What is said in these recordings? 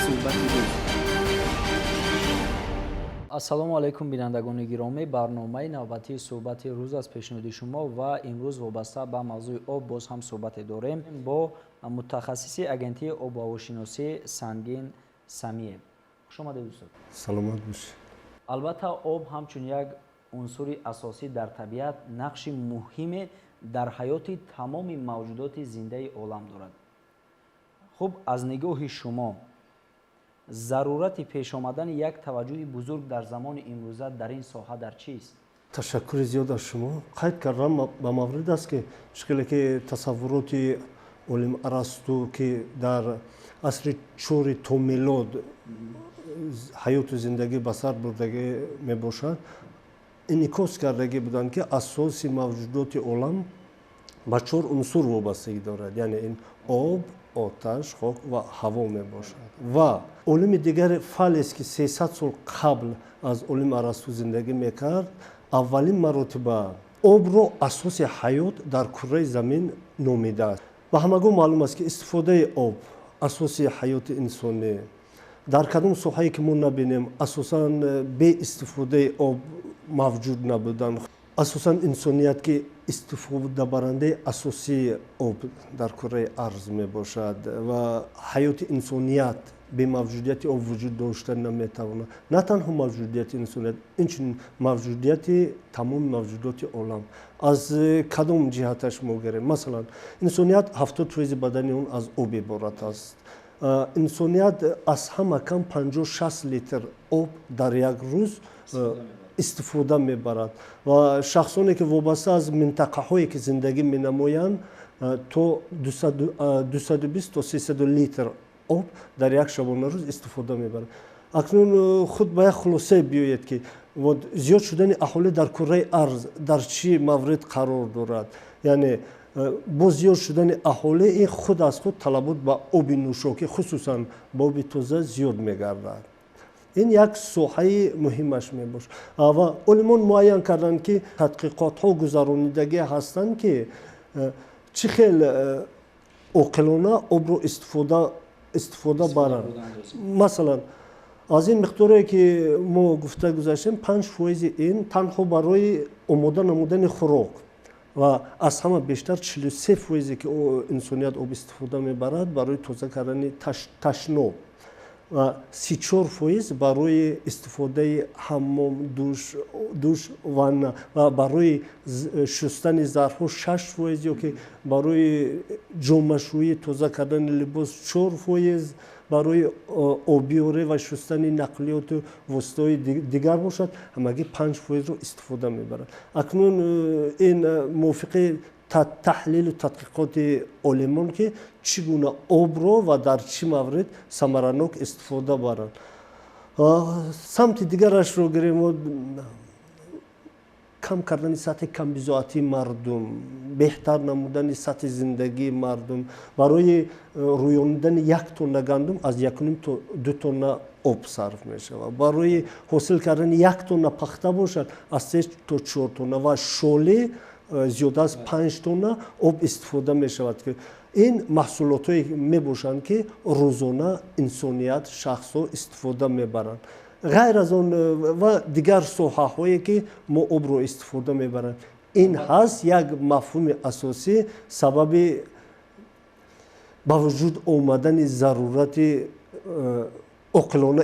Суҳбати рӯз. Ассалому алайкум, бинандагони гиромӣ. Барномаи навбатии Суҳбати рӯз аз пешниҳоди шумо ва имрӯз вобаста ба мавзӯи об боз ҳам суҳбате дорем бо мутахассиси Агентии обуҳавошиносӣ Сангин Самиев. Хушомадед, устод. Саломат бошед. Албатта, об ҳамчун як унсури асосӣ дар табиат нақши муҳиме дар ҳаёти тамоми мавҷудоти зиндаи олам дорад. Хуб, аз нигоҳи шумо зарурати пеш омадани як таваҷҷӯҳи бузург дар замони имрӯза дар ин соҳа дар чист? Ташаккури зиёд аз шумо. Қайд кардан ба маврид аст, ки чӣ ки тасаввуроти олим Арасту, ки дар асри чори то мелод ҳаёту зиндагӣ ба сар бурдагӣ мебошад, инъикос кардагӣ буданд, ки асоси мавҷудоти олам ба чор унсур вобастагӣ дорад, яъне ин об, оташ, хок ва ҳаво мебошад. Ва олими дигари Фалес, ки 300 сол қабл аз олим Арасту зиндагӣ мекард, аввалин маротиба обро асоси ҳаёт дар курраи замин номидааст. Ба ҳамагон маълум аст, ки истифодаи об асоси ҳаёти инсонӣ. Дар кадом соҳае ки мо набинем, асосан бе истифодаи об мавҷуд набудан. Асосан инсоният, ки истифодабарандаи асосии об дар курраи арз мебошад, ва ҳаёти инсоният бе мавҷудияти об вуҷуд дошта наметавонад. На танҳо мавҷудияти инсоният, инчунин мавҷудияти тамоми мавҷудоти олам. Аз кадом ҷиҳаташ мо гирем, масалан, инсоният 70 фоизи бадани он аз об иборат аст. Инсоният аз ҳама кам 50-60 литр об дар як рӯз истифода мебарад ва шахсоне, ки вобаста аз минтақаҳое, ки зиндагӣ менамоянд, то 220 то 300 литр об дар як шабонарӯз истифода мебарад. Акнун худ ба як хулосае биёед, ки зиёд шудани аҳолӣ дар курраи арз дар чӣ маврид қарор дорад. Яъне бо зиёд шудани аҳолӣ ин худ аз худ талабот ба оби нӯшокӣ, хусусан ба оби тоза, зиёд мегардад. Ин як соҳаи муҳимаш мебошад. Ва олимон муайян карданд, ки тадқиқотҳо гузаронидагӣ ҳастанд, ки чӣ хел оқилона обро истифода баранд. Масалан, аз ин миқдоре, ки мо гуфта гузаштем, 5 фоизи ин танҳо барои омода намудани хӯрок ва аз ҳама бештар 43 фоизе, ки инсоният об истифода мебарад, барои тоза кардани ташноб ва 34 фоиз барои истифодаи ҳаммом, душ, ванна ва барои шустани зарфҳо 6 фоиз ё ки барои ҷомашӯӣ, тоза кардани либос 4 фоиз, барои обиёрӣ ва шустани нақлиёту воситаҳои дигар бошад, ҳамагӣ 5 фоизро истифода мебарад. Акнун ин мувофиқи таҳлилу тадқиқоти олимон, ки чӣ гуна обро ва дар чӣ маврид самаранок истифода баранд. Самти дигарашро гирем: кам кардани сатҳи камбизоатии мардум, беҳтар намудани сатҳи зиндагии мардум. Барои рӯёнидани 1 тонна гандум аз 1,5 то 2 тонна об сарф мешавад. Барои ҳосил кардани 1 тонна пахта бошад, аз 3 то 4 тонна ва шоле зиёда аз 5 тонна об истифода мешавад, ки ин маҳсулотҳое мебошанд, ки рӯзона инсоният, шахсҳо истифода мебаранд. Ғайр аз он ва дигар соҳаҳое, ки мо обро истифода мебарем, ин ҳаст як мафҳуми асосӣ, сабаби ба вуҷуд омадани зарурати оқилона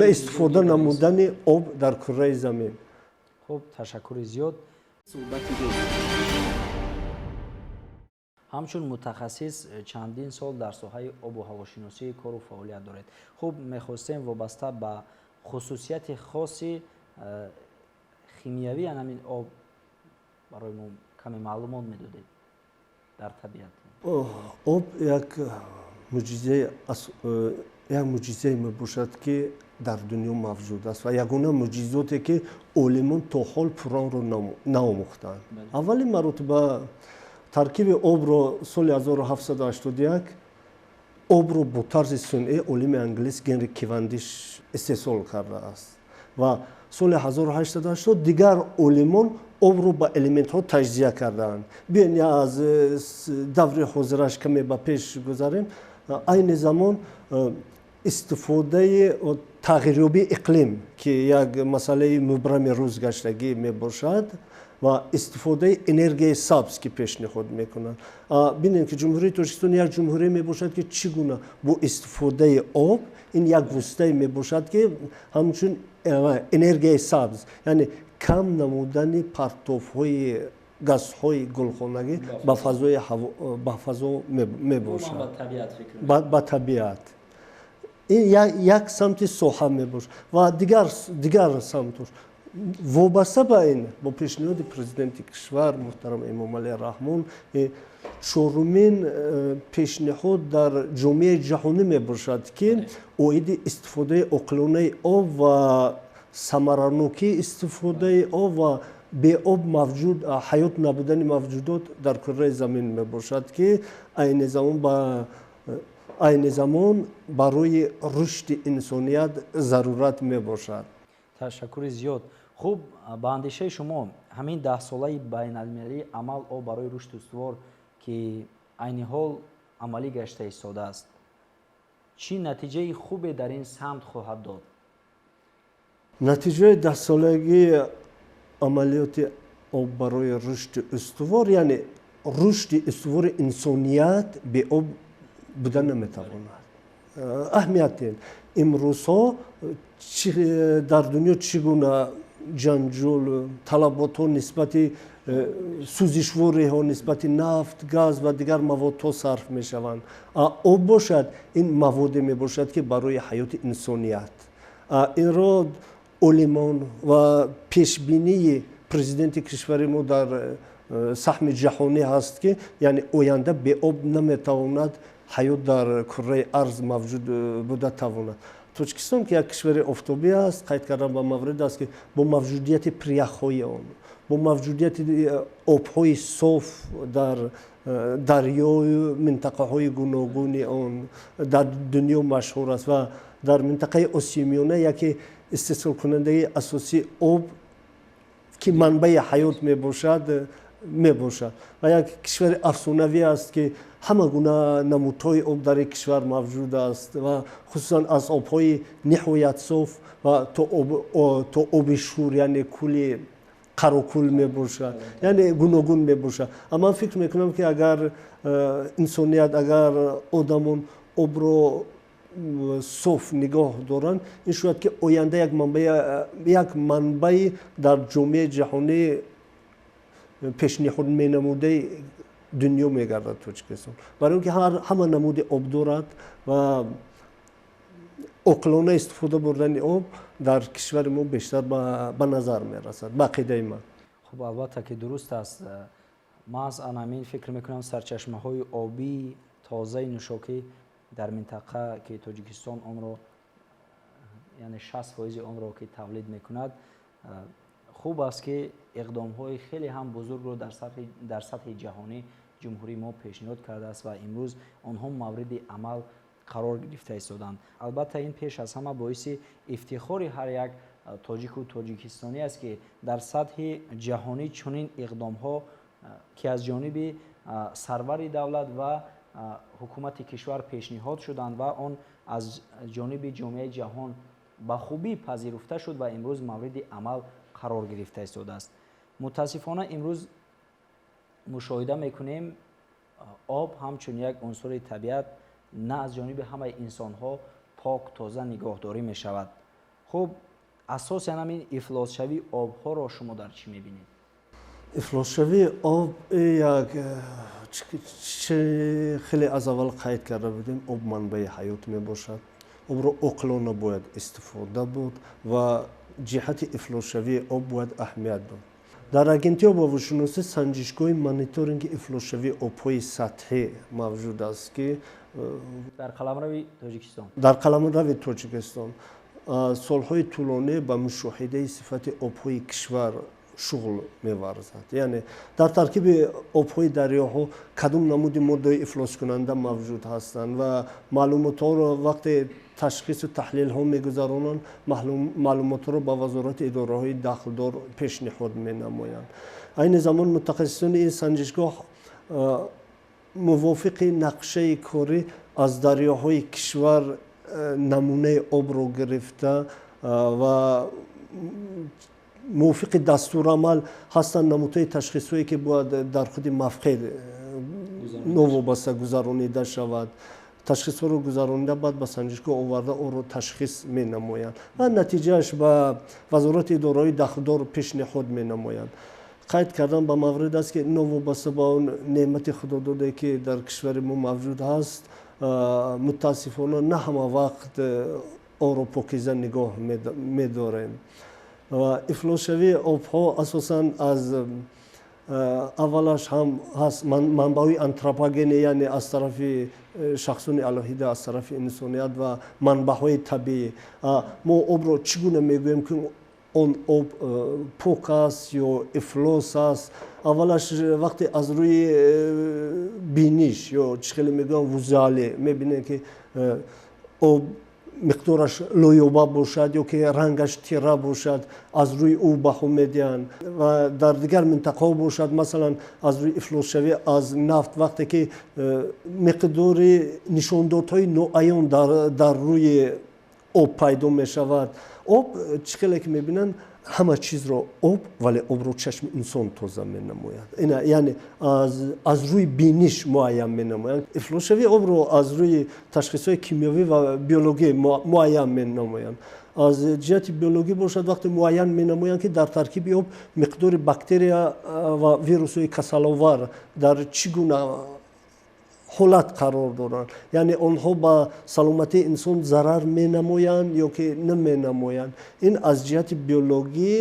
истифода намудани об дар курраи замин. Хуб, ташаккури зиёд. Суҳбати рӯз. Ҳамчун мутахассис чандин сол дар соҳаи обу ҳавошиносӣ кору фаъолият доред. Хуб, мехостем вобаста ба хусусияти хоси химиявии ҳамин об барои мо каме маълумот медодед дар табиат. Об як мӯъҷизае мебошад, ки дар дунё мавҷуд аст ва ягона мӯъҷизоте, ки олимон то ҳол пурра онро наомӯхтанд. Аввалин маротиба таркиби обро соли 1781 обро бо тарзи сунъӣ олими англис Генри Кевандиш истеҳсол кардааст ва соли 1880 дигар олимон обро ба элементҳо таҷзия кардаанд. Биён, аз даври ҳозираш каме ба пеш гузарем. Айни замон истифодаи тағйирёбии иқлим, ки як масъалаи мубрами рӯзгаштагӣ мебошад, ва истифодаи энергияи сабз, ки пешниҳод мекунанд. Бинем, ки Ҷумҳурии Тоҷикистон як ҷумҳурӣ мебошад, ки чӣ гуна бо истифодаи об, ин як воситае мебошад, ки ҳамчун энергияи сабз, яъне кам намудани партовҳои газҳои гулхонагӣ ба фазо мебошад, ба табиат. Ин як самти соҳа мебошад ва дигар самтош вобаста ба ин бо пешниҳоди президенти кишвар муҳтарам Эмомалӣ Раҳмон чорумин пешниҳод дар ҷомеаи ҷаҳонӣ мебошад, ки оиди истифодаи оқилонаи об ва самаранокии истифодаи об ва беоб мавҷуд ҳаёт набудани мавҷудот дар кураи замин мебошад, ки айни замон барои рушди инсоният зарурат мебошад. Ташаккури зиёд. Хуб, ба андешаи шумо, ҳамин 10-солаи байналмилалии амал «Об барои рушди устувор», ки айни ҳол амалӣ гашта истодааст, чӣ натиҷаи хубе дар ин самт хоҳад дод? Натиҷаи 10-солагии амалиёти «Об барои рушди устувор», яъне рушди устувори инсоният беоб буда наметавонад. Аҳамият диҳем, имрӯзҳо дар дунё чӣ гуна ҷанҷол, талаботҳо нисбати сӯзишвориҳо, нисбати нафт, газ ва дигар маводҳо сарф мешаванд. Об бошад, ин маводе мебошад, ки барои ҳаёти инсоният. Инро олимон ва пешбинии президенти кишвари мо дар саҳми ҷаҳонӣ ҳаст, ки яъне оянда беоб наметавонад ҳаёт дар кураи арз мавҷуд буда тавонад. Тоҷикистон, ки як кишвари офтобӣ аст, қайд кардан ба маврид аст, ки бо мавҷудияти пиряхҳои он, бо мавҷудияти обҳои соф дар дарёю минтақаҳои гуногуни он дар дунё машҳур аст ва дар минтақаи Осиёи Миёна яке истеҳсолкунандаи асосии об, ки манбаи ҳаёт мебошад ва як кишвари афсонавӣ аст, ки ҳама гуна намудҳои об дар ин кишвар мавҷуд аст ва хусусан аз обҳои ниҳоят соф ва то оби шур, яъне кӯли Қарокул мебошад, яъне гуногун мебошад. Ман фикр мекунам, ки агар инсоният, агар одамон обро соф нигоҳ доранд, ин шояд ки оянда як манбаи дар ҷомеаи ҷаҳонӣ пешниҳод менамудаи дунё мегардад Тоҷикистон, барои он ки ҳама намуди об дорад ва оқилона истифода бурдани об дар кишвари мо бештар ба назар мерасад, ба ақидаи ман. Хуб, албатта ки дуруст аст. Маҳз анамин фикр мекунам, сарчашмаҳои обии тозаи нӯшокӣ дар минтақа, ки Тоҷикистон онро, яъне 60% онро ки тавлид мекунад, хуб аст, ки иқдомҳои хеле ҳам бузургро дар сатҳи ҷаҳонӣ ҷумҳурии мо пешниҳод кардааст ва имрӯз онҳо мавриди амал қарор гирифта истоданд. Албатта, ин пеш аз ҳама боиси ифтихори ҳар як тоҷику тоҷикистонӣ аст, ки дар сатҳи ҷаҳонӣ чунин иқдомҳо, ки аз ҷониби сарвари давлат ва ҳукумати кишвар пешниҳод шуданд ва он аз ҷониби ҷомеаи ҷаҳон ба хубӣ пазируфта шуд ва имрӯз мавриди амал қарор гирифта истодааст. Мутаассифона, имрӯз мушоҳида мекунем, об ҳамчун як унсури табиат на аз ҷониби ҳамаи инсонҳо пок, тоза нигоҳдорӣ мешавад. Хуб, асоси ҳамин ифлосшавии обҳоро шумо дар чӣ мебинед? Ифлосшавии об як хеле аз аввал қайд карда будем, об манбаи ҳаёт мебошад. Обро оқилона бояд истифода бурд ва ҷиҳати ифлосшавии об бояд аҳамият дод. Дар Агентии обҳавошиносӣ санҷишгоҳи мониторинги ифлосшавии обҳои сатҳӣ мавҷуд аст, ки Дар қаламрави Тоҷикистон. Дар қаламрави Тоҷикистон солҳои тӯлонӣ ба мушоҳидаи сифати обҳои кишвар шуғл меварзад, яъне дар таркиби обҳои дарёҳо кадом намуди моддаҳои ифлоскунанда мавҷуд ҳастанд ва маълумотҳоро вақте ташхису таҳлилҳо мегузаронанд, маълумотҳоро ба вазорати идораҳои дахлдор пешниҳод менамоянд. Айни замон мутахассисони ин санҷишгоҳ Мувофиқи нақшаи корӣ аз дарёҳои кишвар намунаи обро гирифта ва мувофиқи дастурамал ҳастанд намудҳои ташхисҳое, ки бояд дар худи мавқеъ новобаста гузаронида шавад. Ташхисҳоро гузаронида, баъд ба санҷишгоҳ оварда, онро ташхис менамоянд ва натиҷааш ба вазорати идораҳои дахлдор пешниҳод менамоянд. Қайд кардан ба маврид аст, ки новобаста ба он неъмати худододе, ки дар кишвари мо мавҷуд ҳаст, мутаассифона, на ҳама вақт онро покиза нигоҳ медорем. Ва ифлосшавии обҳо асосан аз аввалаш ҳам ҳаст манбаъҳои антропогенӣ, яъне аз тарафи шахсони алоҳида, аз тарафи инсоният, ва манбаъҳои табиӣ. Мо обро чӣ гуна мегӯем, ки он об пок аст ё ифлос аст? Аввалаш, вақте аз рӯи биниш ё чӣ хеле мегӯям, визуалӣ мебинем, ки об миқдораш лоёба бошад ё ки рангаш тира бошад, аз рӯи ӯ баҳо медиҳанд. Ва дар дигар минтақаҳо бошад, масалан, аз рӯи ифлосшавӣ аз нафт, вақте ки миқдори нишондодҳои ноаён дар рӯи об пайдо мешавад. Об, чӣ хеле ки мебинанд, ҳама чизро об, вале обро чашми инсон тоза менамояд. Яъне аз рӯи биниш муайян менамоянд. Ифлосшавии обро аз рӯи ташхисҳои кимиёвӣ ва биологӣ муайян менамоянд. Аз ҷиҳати биологӣ бошад, вақте муайян менамоянд, ки дар таркиби об миқдори бактерия ва вирусҳои касаловар дар чӣ гуна ҳолат қарор доранд, яъне онҳо ба саломатии инсон зарар менамоянд ё ки наменамоянд. Ин аз ҷиҳати биологӣ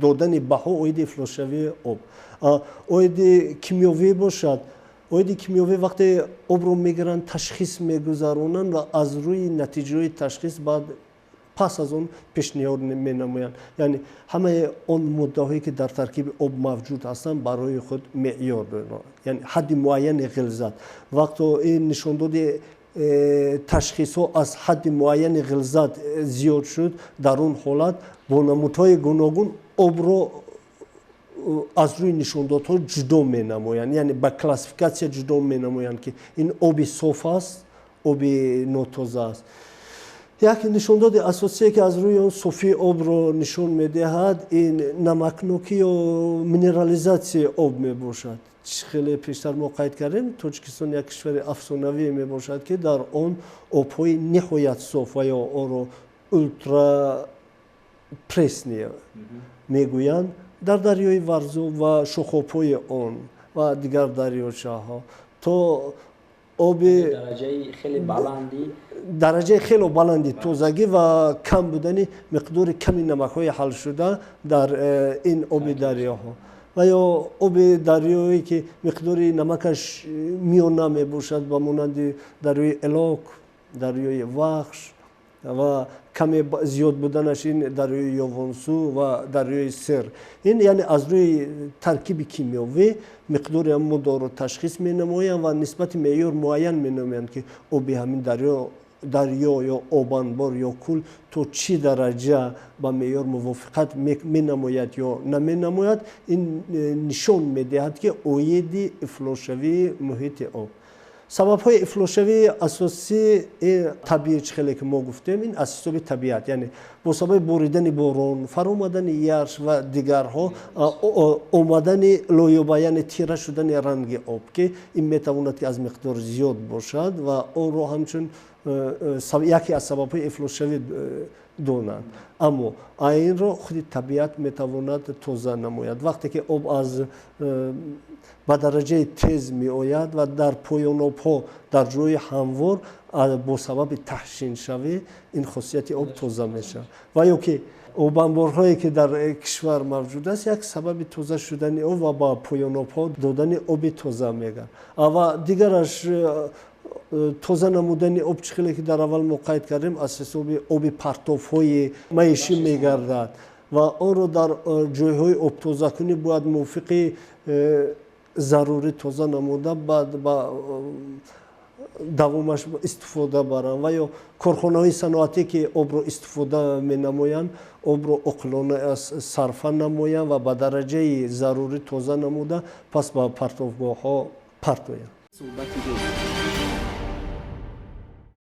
додани баҳо оиди ифлосшавии об. Оиди кимиёвӣ бошад, оиди кимиёвӣ вақте обро мегиранд, ташхис мегузаронанд ва аз рӯи натиҷаҳои ташхис баъд пас аз он пешниҳод менамоянд. Яъне ҳамаи он моддаҳое, ки дар таркиби об мавҷуд ҳастанд, барои худ меъёр доранд, яъне ҳадди муайяни ғилзат. Вақто ин нишондоди ташхисҳо аз ҳадди муайяни ғилзат зиёд шуд, дар он ҳолат бо намудҳои гуногун обро аз рӯи нишондодҳо ҷудо менамоянд, яъне ба классификатсия ҷудо менамоянд, ки ин оби соф аст, оби нотоза аст. Як нишондоди асосие, ки аз рӯи он софии обро нишон медиҳад, ин намакнокӣ ё минерализатсияи об мебошад. Хеле пештар мо қайд кардем, Тоҷикистон як кишвари афсонавӣ мебошад, ки дар он обҳои ниҳоят соф ва ё онро ультрапресный мегӯянд, дар дарёи Варзоб ва шохобҳои он ва дигар дарёчаҳо то оби дараҷаи хеле баланди тозагӣ ва кам будани миқдори ками намакҳои ҳалшуда дар ин оби дарёҳо, ва ё оби дарёе, ки миқдори намакаш миёна мебошад, ба монанди дарёи Элок, дарёи Вахш, ва каме зиёд буданаш ин дарёи Ёвонсу ва дарёи Сер. Ин яъне аз рӯи таркиби кимиёвӣ миқдори моддаро ташхис менамоянд ва нисбати меъёр муайян менамоянд, ки оби ҳамин дарё ё обанбор ё кӯл то чӣ дараҷа ба меъёр мувофиқат менамояд ё наменамояд. Ин нишон медиҳад, ки оиди ифлосшавии муҳити об. Сабабҳои ифлосшавии асосӣ табиӣ, чӣ хеле ки мо гуфтем, ин аз ҳисоби табиат, яъне бо сабаби боридани борон, фаромадани ярш ва дигарҳо, омадани лоёба, яъне тира шудани ранги об, ки ин метавонад, ки аз миқдор зиёд бошад, ва онро ҳамчун яке аз сабабҳои ифлосшавӣ донанд. Аммо инро худи табиат метавонад тоза намояд. Вақте ки об аз ба дараҷаи тез меояд ва дар поёнобҳо, дар ҷои ҳамвор, бо сабаби таҳшиншавӣ ин хосияти об тоза мешавад. Ва ё ки обанборҳое, ки дар кишвар мавҷуд аст, як сабаби тоза шудани об ва ба поёнобҳо додани оби тоза мегардад. Ва дигараш, тоза намудани об, чӣ хеле ки дар аввал мо қайд кардем, аз ҳисоби оби партовҳои маишӣ мегардад ва онро дар ҷойҳои обтозакунӣ бояд мувофиқи зарурӣ тоза намуда, баъд ба давомаш истифода баранд. Ва ё корхонаҳои саноатӣ, ки обро истифода менамоянд, обро оқилона сарфа намоянд ва ба дараҷаи зарурӣ тоза намуда, пас ба партовгоҳҳо партоянд.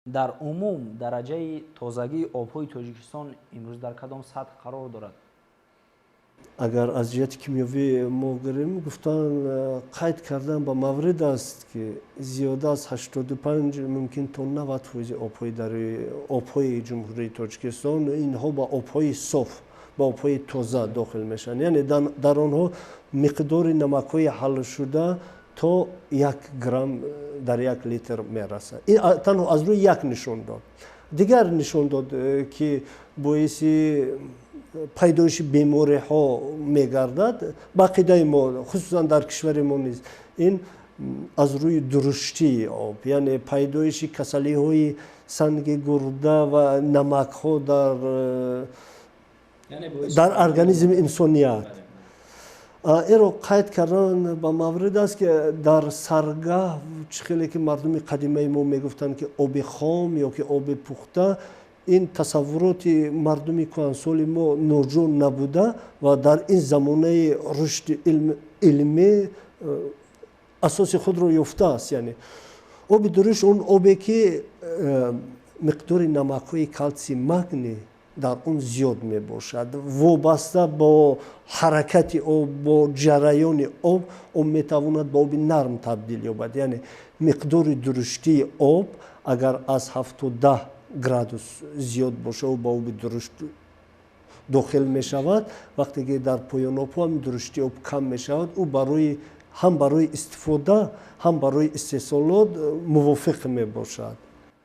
Дар умум дараҷаи тозагии обҳои Тоҷикистон имрӯз дар кадом сатҳ қарор дорад? Агар аз ҷиҳати кимиёвӣ мо гирем, гуфтан, қайд кардан ба маврид аст, ки зиёда аз 85, мумкин то 90% обҳои дарёи, обҳои Ҷумҳурии Тоҷикистон инҳо ба обҳои соф, ба обҳои тоза дохил мешаванд. Яъне дар онҳо миқдори намакҳои ҳалшуда то 1 грамм дар 1 литр мерасад. Ин танҳо аз рӯи як нишондод. Дигар нишондод, ки боиси пайдоиши бемориҳо мегардад, ба ақидаи мо, хусусан дар кишвари мо низ, ин аз рӯи дуруштии об, яъне пайдоиши касалиҳои санги гурда ва намакҳо дар организми инсоният. Инро қайд кардан ба маврид аст, ки дар саргаҳ чӣ хеле ки мардуми қадимаи мо мегуфтанд, ки оби хом ё ки оби пухта, ин тасаввуроти мардуми кӯҳансоли мо ноҷо набуда ва дар ин замонаи рушди илмӣ асоси худро ёфтааст. Яъне оби дурушт он обе, ки миқдори намакҳои калсий, магний дар он зиёд мебошад. Вобаста бо ҳаракати об, бо ҷараёни об, об метавонад ба оби нарм табдил ёбад. Яъне миқдори дуруштии об агар аз 7-10 градус зиёд боша, ӯ ба оби дурушт дохил мешавад. Вақте ки дар поёнобҳо ҳам дуруштии об кам мешавад, ӯ барои ҳам барои истифода, ҳам барои истеҳсолот мувофиқ мебошад.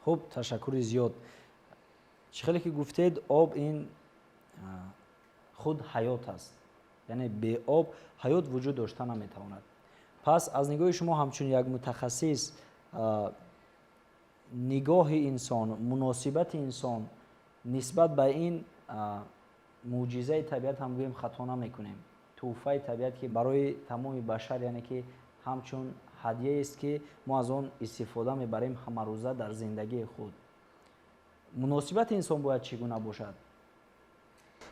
Хуб, ташаккури зиёд. Чӣ хеле ки гуфтед, об ин худ ҳаёт аст, яъне беоб ҳаёт вуҷуд дошта наметавонад. Пас аз нигоҳи шумо ҳамчун як мутахассис, нигоҳи инсон, муносибати инсон нисбат ба ин мӯъҷизаи табиат ҳам гӯем, хато намекунем, тӯҳфаи табиат, ки барои тамоми башар, яъне ки ҳамчун ҳадияест, ки мо аз он истифода мебарем ҳамарӯза дар зиндагии худ, муносибати инсон бояд чӣ гуна бошад?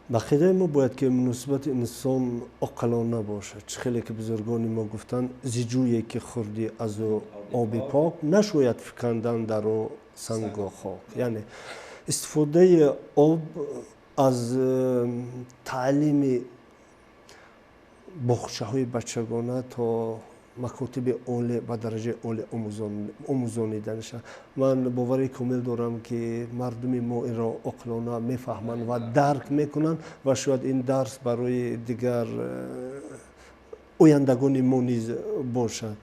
Ба ақидаи мо, бояд ки муносибати инсон оқилона бошад. Чӣ хеле ки бузургони мо гуфтанд: «Зи ҷӯе ки хӯрдӣ, аз ӯ оби пок, нашояд фикандан дар ӯ сангу хок». Яъне истифодаи об аз таълими боғчаҳои бачагона то макотиби олӣ ба дараҷаи олӣ омӯзонида мешавад. Ман бовари комил дорам, ки мардуми мо инро оқилона мефаҳманд ва дарк мекунанд ва шояд ин дарс барои дигар ояндагони мо низ бошад.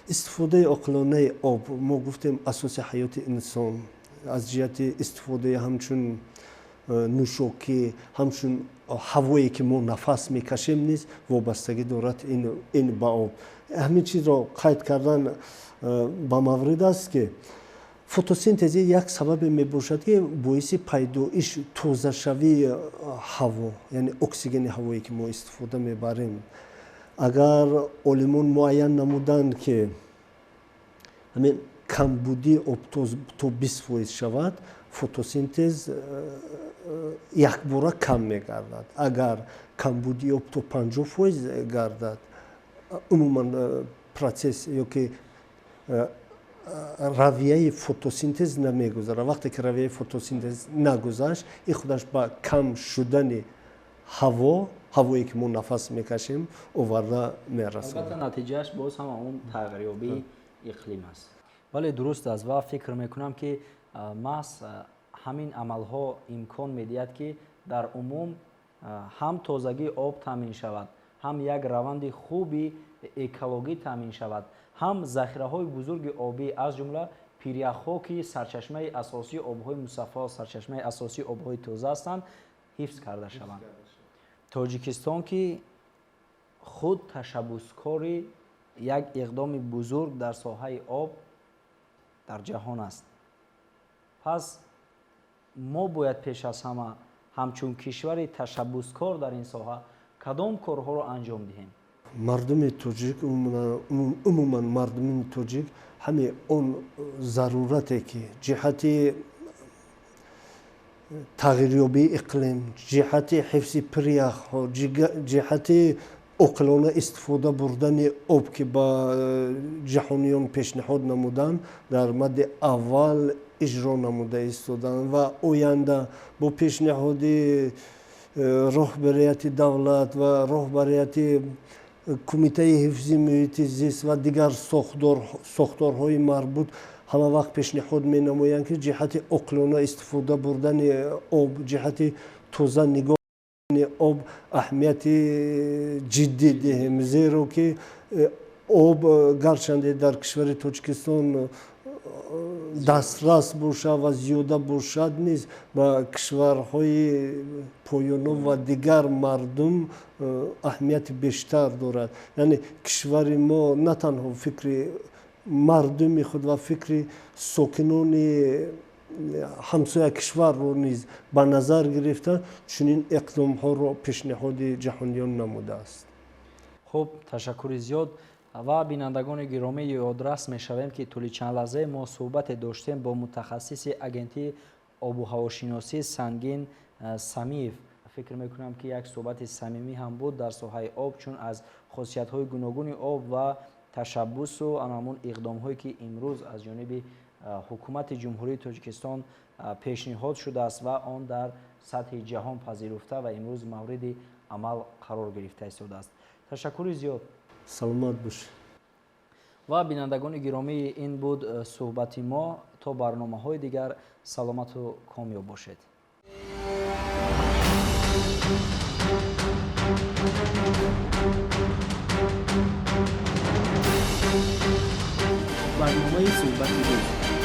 Истифодаи оқилонаи об, мо гуфтем, асоси ҳаёти инсон аз ҷиҳати истифодаи ҳамчун нӯшокӣ, ҳамчун ҳавое ки мо нафас мекашем низ вобастагӣ дорад ин ба об. Ҳамин чизро қайд кардан ба маврид аст, ки фотосинтези як сабабе мебошад, ки боиси пайдоиш, тозашавии ҳаво, яъне оксигени ҳавое ки мо истифода мебарем. Агар олимон муайян намуданд, ки ҳамин камбудии об то 20% шавад, фотосинтез якбора кам мегардад. Агар камбудии об то 50% гардад, умуман процесс ё ки равияи фотосинтез намегузарад. Вақте ки равияи фотосинтез нагузашт, ин худаш ба кам шудани ҳаво, ҳавое ки мо нафас мекашем, оварда мерасонад. Албатта, натиҷааш боз ҳам он тағйирёбии иқлим аст. Бале, дуруст аст ва фикр мекунам, ки маҳз ҳамин амалҳо имкон медиҳад, ки дар умум ҳам тозагии об таъмин шавад, ҳам як раванди хуби экологӣ таъмин шавад, ҳам захираҳои бузурги обӣ, аз ҷумла пиряхҳо, ки сарчашмаи асосии обҳои мусаффо, сарчашмаи асосии обҳои тоза ҳастанд, ҳифз карда шаванд. Тоҷикистон, ки худ ташаббускори як иқдоми бузург дар соҳаи об дар ҷаҳон аст, пас мо бояд пеш аз ҳама ҳамчун кишвари ташаббускор дар ин соҳа кадом корҳоро анҷом диҳем? Мардуми тоҷик, умуман мардуми тоҷик, ҳаме он зарурате, ки ҷиҳати тағйирёбии иқлим, ҷиҳати ҳифзи пиряхҳо, ҷиҳати Оқилона истифода бурдани об, ки ба ҷаҳониён пешниҳод намуданд, дар мадди аввал иҷро намуда истоданд ва оянда бо пешниҳоди роҳбарияти давлат ва роҳбарияти Кумитаи ҳифзи муҳити зист ва дигар сохторҳои марбут ҳама вақт пешниҳод менамоянд, ки ҷиҳати оқилона истифода бурдани об, ҷиҳати тоза нигоҳ об аҳамияти ҷиддӣ диҳем, зеро ки об гарчанде дар кишвари Тоҷикистон дастрас бошад ва зиёда бошад, низ ба кишварҳои поёноб ва дигар мардум аҳамияти бештар дорад. Яъне кишвари мо на танҳо фикри мардуми худ ва фикри сокинони ҳамсоя кишварро низ ба назар гирифта, чунин иқдомҳоро пешниҳоди ҷаҳониён намудааст. Хуб, ташаккури зиёд. Ва бинандагони гиромӣ, ёдрас мешавем, ки тӯли чанд лаҳзае мо суҳбате доштем бо мутахассиси Агентии обу ҳавошиносӣ Сангин Самиев. Фикр мекунам, ки як суҳбати самимӣ ҳам буд дар соҳаи об, чун аз хосиятҳои гуногуни об ва ташаббусу ана ҳамун иқдомҳое, ки имрӯз аз ҷониби Ҳукумати Ҷумҳурии Тоҷикистон пешниҳод шудааст ва он дар сатҳи ҷаҳон пазируфта ва имрӯз мавриди амал қарор гирифта истодааст. Ташаккури зиёд. Саломат бошед. Ва бинандагони гиромӣ, ин буд суҳбати мо. То барномаҳои дигар саломату комёб бошед. Барномаи «Суҳбати рӯз».